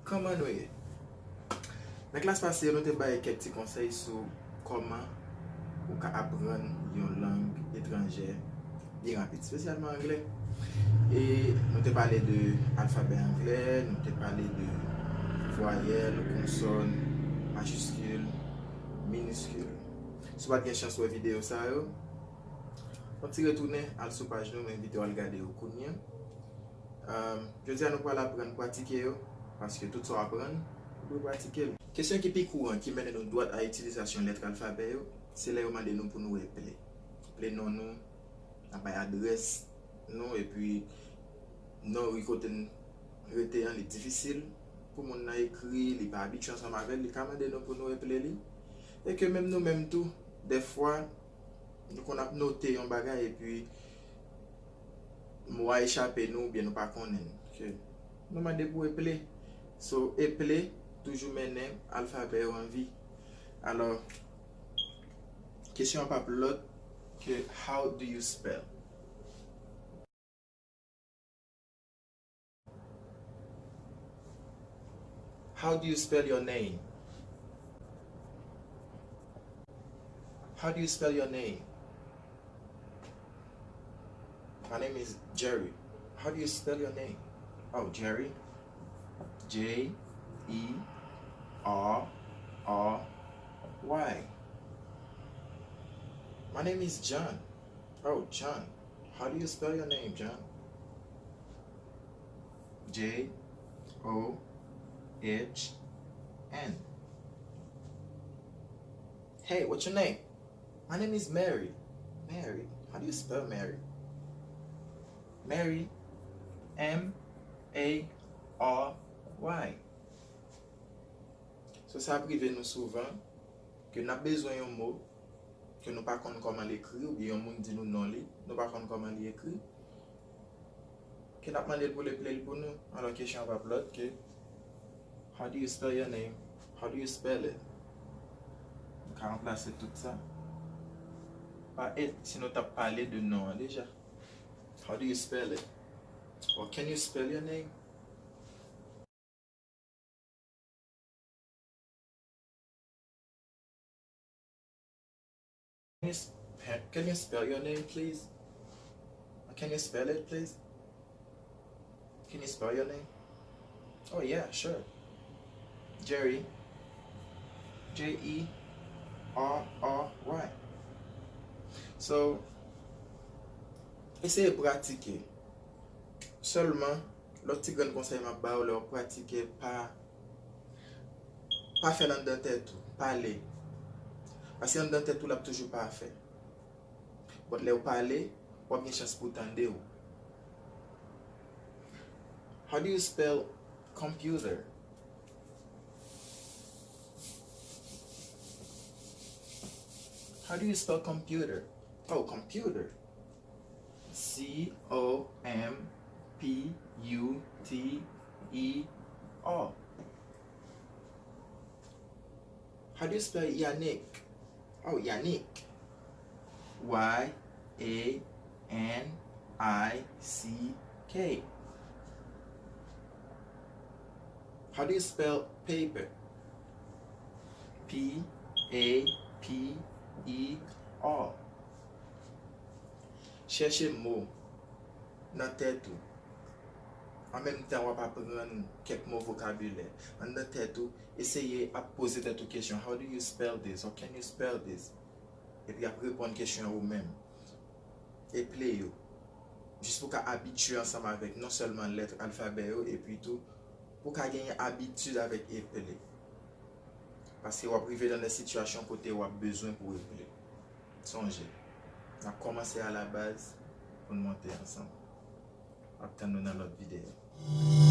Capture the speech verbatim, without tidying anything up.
Kòman nou ye? Nan klas pase yo, nou te bay kèk ti konsèy sou kòman ou ka aprann yon lang etranjè byen rapid, espesyalman anglè. E nou te pale de alfabè anglè, nou te pale de vwayèl, konsòn, majiskil, miniskil. Si w pa t gen chans wè videyo sa yo, fè yon ti retounen, al sou paj nou, mwen envite w al gade yo kounye a. Jodi a, nou pral aprann pratike yo, paske tout sa w aprann, ou dwe pratike l. Kesyon ki pi kouran ki mennen nou dwat a itilizasyon lèt alfabè yo, se lè yo mande nou pou nou eple. Eple non nou, n ap bay adrès nou, epi non ri kote n rete an, li difisil pou moun nan ekri, li pa abitye ansanm avè l, li ka mande nou pou nou eple li. E ke menm nou menm tou, dèfwa, nou konn ap note yon bagay epi mo a echape nou oubyen nou pa konnen l. Ke nou mande pou eple. So, eple toujou mennen alfabè yo an vi. Alò, kesyon an p ap lòt ke how do you spell? How do you spell your name? How do you spell your name? My name is Jerry. How do you spell your name? Oh, Jerry. J E R R Y. My name is John. Oh, John. How do you spell your name, John? J O H N. Hey, what's your name? My name is Mary. Mary? How do you spell Mary? Mary. M A R Y. So, sa ap rive nou souvan ke n ap bezwen yon mo ke nou pa konn kòman l ekri, oubyen yon moun di nou non li, nou pa konn kòman li ekri, ke n ap mande l pou l eple l pou nou. Alò, kesyon an p ap lòt ke, how do you spell your name? How do you spell it? Nou ka ranplase tout sa pa it, si nou t ap pale de non an deja. How do you spell it? Or can you spell your name? Can you sp-, can you spell your name, please? Can you spell it, please? Can you spell your name? Oh, yeah, sure. Jerry. J E R R Y. So, eseye pratike. Sèlman, lòt ti grenn konsèy m ap ba w, lè w ap pratike, pa, pa fè l anndan tèt ou. Pale. Paske anndan tèt ou, l ap toujou pafè. But lè w pale, w ap gen chans pou tande w. How do you spell computer? How do you spell computer? Oh, computer. C O M P U T E R. How do you spell Yannick? Oh, Yannick. Y A N I C K. How do you spell paper? P A P E R. Chèche mo nan tèt ou. An menm tan, w ap aprann kèk mo vokabilè. Anndan tèt ou, eseye ap poze tèt ou kesyon, how do you spell this? Or can you spell this? Epi ap reponn kesyon an ou menm. Eple yo. Jis pou w ka abitye ansanm avèk non sèlman lèt alfabè yo, epi tou, pou w ka genyen abitid avèk eple. Paske w ap rive nan de sitiyasyon kote w ap bezwen pou w eple. Sonje, n ap kòmanse a la baz pou n monte ansanm. Ap tann nou nan lòt videyo.